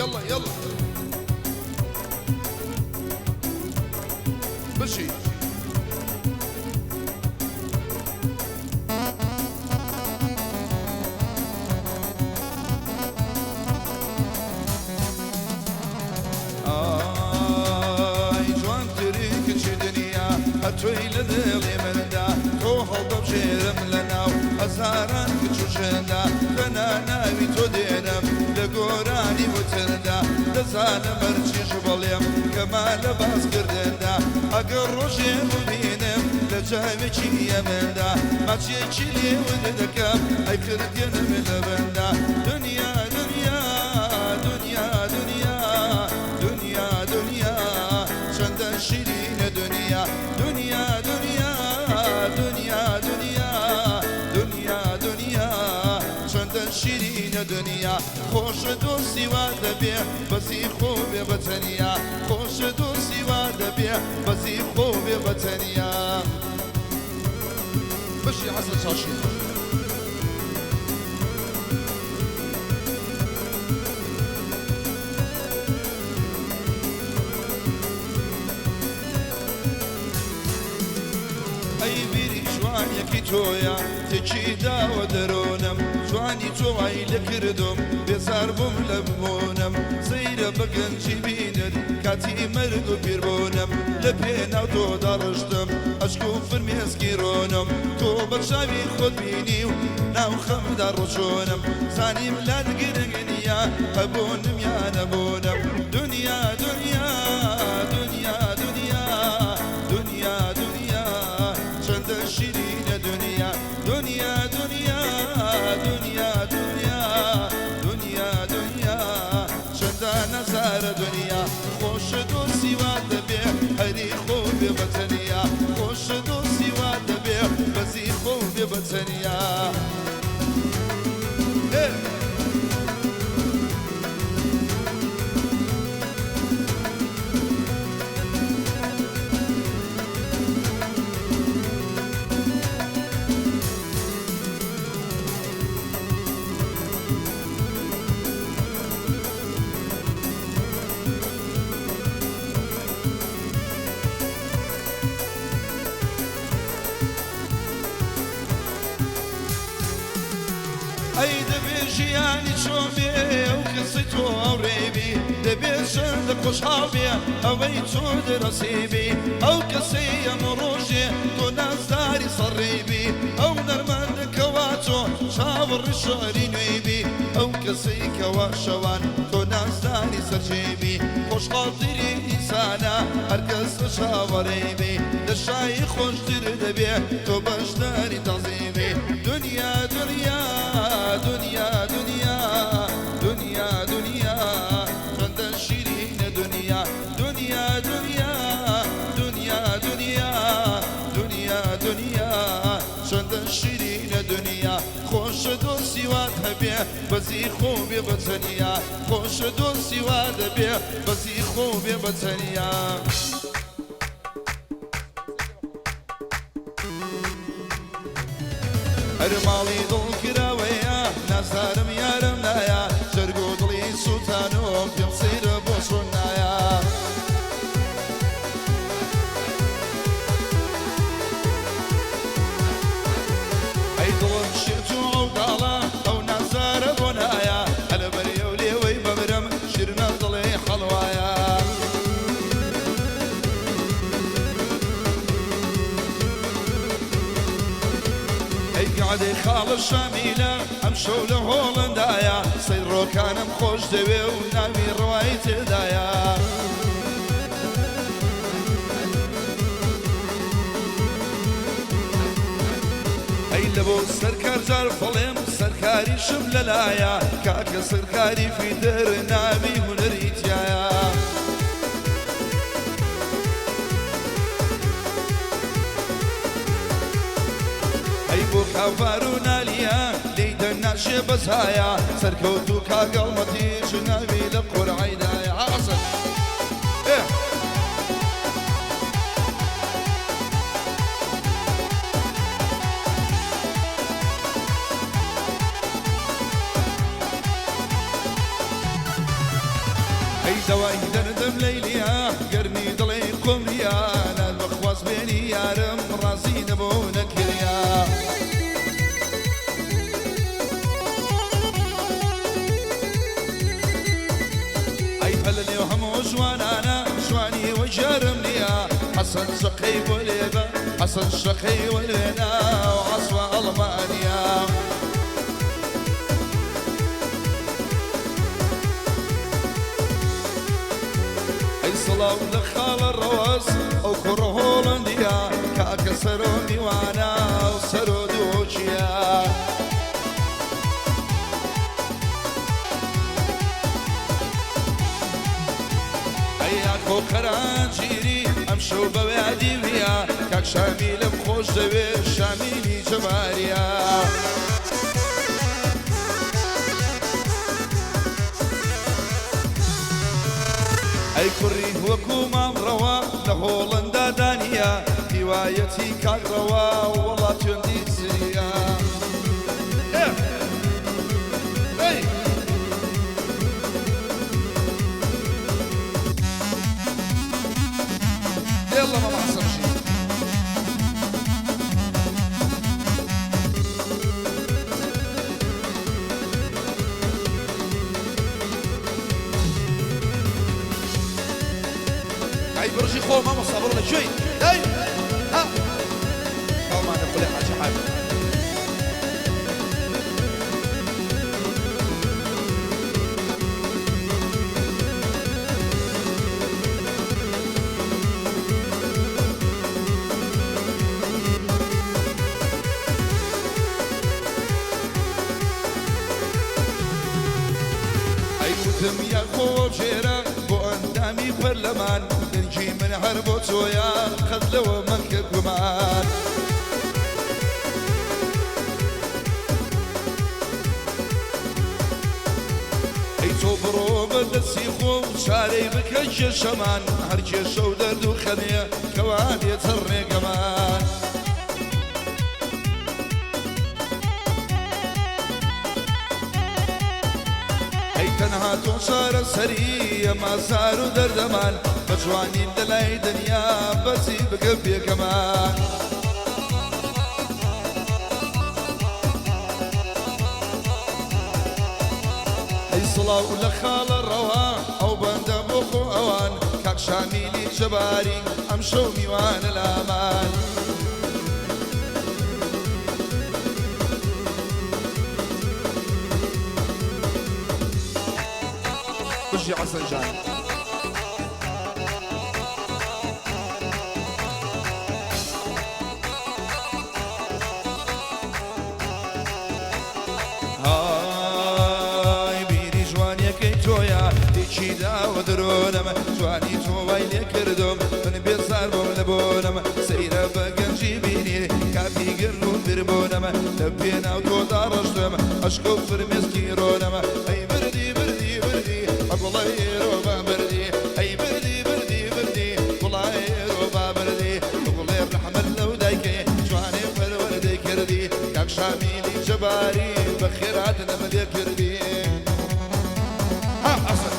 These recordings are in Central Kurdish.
يلا يلا بشي ئای جوانترین کچی دنیا هەر تۆی لە دڵی مندا تۆ هەڵدەبژێرم لە ناو هەزاران کچ و ژندا تەنها ناوی تۆ دێنم لە گۆرانی وتندا دەزانم هەرچیش بڵێم کەما لە باسکردندا ئەگەر ڕۆژێ ببینم لە چاوێکی یەمندا ماچێکی لێوت دەکەم ئەی کردێنم لە بندا دنیا دنیا دنیا دنیا دنیا دنیا چەندە شیرینە دنیا دنیا دنیا دنیا دنیا دنیا دنیا چەندە شیرینە دنیا خۆش دۆستی وا دەبێ بەزی خۆ بێ بەتەنیا خۆش دۆستی وا دەبێ بەزی خۆ بێ بەتەنیا بشی حەسەن چاشی. ئەی بیری جوانیەکی تۆیە تێکی داوە دەرۆنم جوانی تۆ وای لێ کردم بێزار بووم لە ببوونم سەیرە بە گەنجی بینت کاتی مەرگ و پیربوونم لە پێناو تۆ داڕشتم ئەشک و فرمێسکی ڕۆنم تۆ بە چاوی خۆت بینی و ناو خەمدا ڕۆچۆنم زانیم لات گرنگ نییە هەبوونم یا نەبوونم دنیا دنیا دنیا دنیا دنیا دنیا چەندە شیرینە دنیا دنیا دنیا دنیا دنیا دنیا دنیا چەندە نەزارە دنیا خۆش دۆستی وا دەبێ هەری خۆ بێ بەتەنیا خۆش دۆستی وا دەبێ بەزی خۆ بێ بەتەنیا. ئەی دەبێ ژیانی چۆن بێ ئەو کەسەی تۆ هاوڕێبی دەبێ چەندە خۆشحاڵ بێ ئەوەی تۆ دەرەسیبی ئەو کەسەی ئەم ڕۆژێ تۆ نازداری سەڕێبی ئەو نەرمەندە کەوا تۆ چاوەڕێی شعری نوێیبی ئەو کەسەی کەوا شەوان تۆ نازداری سەرجێبی خۆشحاڵترین ئینسانە هەر کەس چاوەڕێبی لە شایی خۆشتر دەبێ تۆ بەشداری تەزیبی دنیا دنیا دنیا دنیا دنیا دنیا چەندە شیرینە دنیا دنیا دنیا دنیا دنیا دنیا دنیا چەندە شیرینە دنیا خۆش دۆستی وات هەبێ بەزی خۆ بێ بەتەنیا خۆش دۆستی وا دەبێ بەزی خۆ بێ بەتەنیا. هەر ماڵی دڵ کراوەیە نازدارم یارم نایە جەرگ و دڵی سووتانم پێم سەیرە بۆ چۆن نایە. ئەی دڵم شێت و عەوداڵە ئەو نازدارە بۆ نایە هەلە بەریە و لێوەی بەمرم شیرنە دڵێ حەڵوایە. ئەی گەعدەی خاڵە شامیلە ئەمشەو لە هۆڵندایە سەیر ڕۆکانم خۆش دەوێ و ناوی ڕەوای تێدایە. ئەی لە بۆ سەرکار جار فڵێم سەرکاریشم لەلایە کاکە سەرکاری فیتر ناوی هونەری تایە. ئەی بۆ کاڤار و نالیا لێی دەناشێ بەزایە سەرکەوت و کاگەڵمەتیش ناوی لە قورعەیدایە. ئاسن ئێ ئەی دەوای دەردم لەیلیە گەرمی دڵی قومریە نات بەخواز بێنی یارم ڕازی نەبوو نەکریا. ئەی پەلە لێو هەموو جوانانە جوانی وەجارم نییە حەسەن شەقەی بۆ لێبە حەسەن شەقەی وەلێنا و عەسوە ئەڵمانیا. ئەی سڵاو لە خاڵە ڕەوەز ئەو کوڕە هۆڵەندیە کاکە سەرۆ میوانە و سەرۆ دۆچیە. ئەی ئاکۆ قەرانجیری ئەمشەو بە وادی ویە کاک شامیلم خۆش دەوێ شامیلی جەباریە. ئەی کوڕی وەکو مام ڕەوا لە هۆڵەندا دانیە هیوایەتی کاک ڕەوا وەڵا توێندی زریە. ئەی يلا ماما حسن شي. ئەی برژی خۆ مامۆستا بڕۆ لە کوێی ئەی ها ئەومانە قولێ حاجی حاجی. ئەی وتم یاخۆ ژێرە بۆ ئەندامی پەرلەمان دەنگی من هەر بۆ تۆیە قەت لەوە مەکە گومان. ئەی تۆ بڕۆ بە دەستی خۆ و چارەی بکە کێشەمان هەر کێشە و دەرد و خەمێ کەوا دێتە ڕێگەمان. ئەی تەنها تۆ چارەسەری ئەمازار و دەردەمان بە جوانی لەلای دنیا بەزی بکە پێکەمان. ئەی سڵاو لە خاڵە ڕەوا ئەو بەندە بۆ خۆ ئەوان کاک شامیلی جەباری ئەمشەو میوانە لامان. بژی حەسەن جان. های بیری جوانیەکەی تۆیە یەکی داوە درۆنەم جوانی تۆ وای لێ کردم من بێزار بووم لە بۆنەم سەیرە بە گەنجی بینی کاپی گرن و بربۆنەم لە پێناو تۆدا ڕەشتم ئەشکە و فرمێسکی ڕۆنەم. ئەی بردی بردی بردی ئەگوڵای ڕۆبا بردی ئەی بردی بردی بردی گوڵای ڕۆبا بردی گوڵێ ڕەحمەت لەو دایکەی جوانێ پەروەردەی کردی کاک شامیلی جەباری بە خێراتنم لێ کردی. ها حەسەن.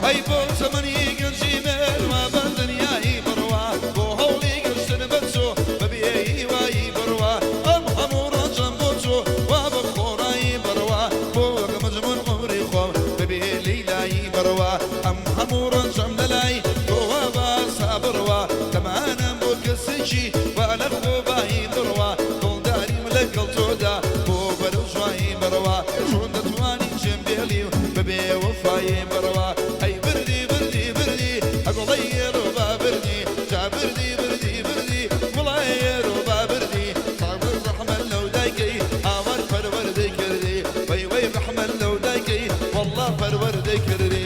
ئەی بۆ زەمەنی گەنجی مێروا بە دنیایی بڕوا بۆ هەوڵی گەشتن بەچۆ بەبێ هیوایی بڕوا ئەم هەموو ڕەنجەم بۆ چۆ وا بە خۆڕایی بڕوا بۆ وەک مەجنون عومری خۆم بەبێ لەیلایی بڕوا ئەم هەموو ڕەنجەم لەلای تۆ وا باسا بڕوا تەمانەم بۆ کەسێکی وا لە خۆبایی بڕوا دڵداریم لەگەڵ تۆدا بۆ بەرەو جوایی بڕوا چۆن دەتوانی جێم بێڵی و بەبێ وەفایی بڕوا. ئەی بردی بردی بردی ئەگوڵەی ڕۆبا بردی جا بردی بردی بردی گوڵای ڕۆبا بردی سابر ڕەحمەت لەو دایکەی هاوار پەروەردەی کردی وەی وەی ڕەحمەت لەو دایکەی وەڵڵا پەروەردەی کردی.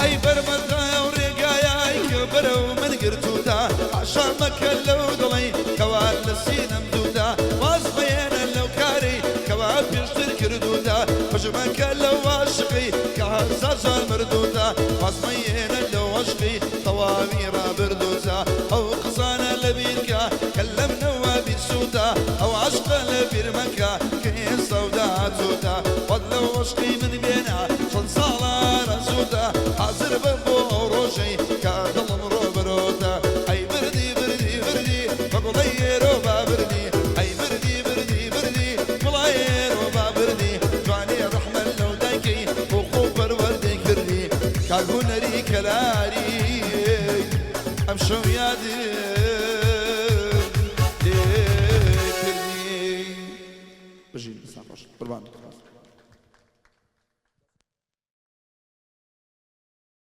ئەی بەرمەدایە و ڕێگایای کە بەرەو من گرتوودا تەماشا مەکە لەو دڵەی کەوا لە سینەم دووتە، واز مەیەنە لەو کارەی کەوا پێشتر کردووتە، پشت مەکە لەو عاشقەی کە هەزار جار مردووتە، واز مەیەنە لەو عەشقەی تەواوی ڕابردووتە، ئەو قسانە لەبیرکە کە لەمنەوە بیرچووتە، ئەو عەشقە لەبیر مەکە کە ئێستا و داهاتووتە، واز لەو عەشقەی من بێنە چەند ساڵە ئارەزووتە، حازر بە بۆ ئەو ڕۆژەی کە دڵم ڕووبەرۆتە. ئەی بردی بردی بردی بە گوڵەی ئێرۆ با بردی، ئەی بردی بردی بردی گوڵە ئێرۆ با بردی، جوانێ ڕەحمەت لەو دایکەی بۆ خۆ پەروەردەی کردی، کاک هونەری کەلاری ئەمشەو یادم لێ کردی. بژین دەستان خۆش قوربان.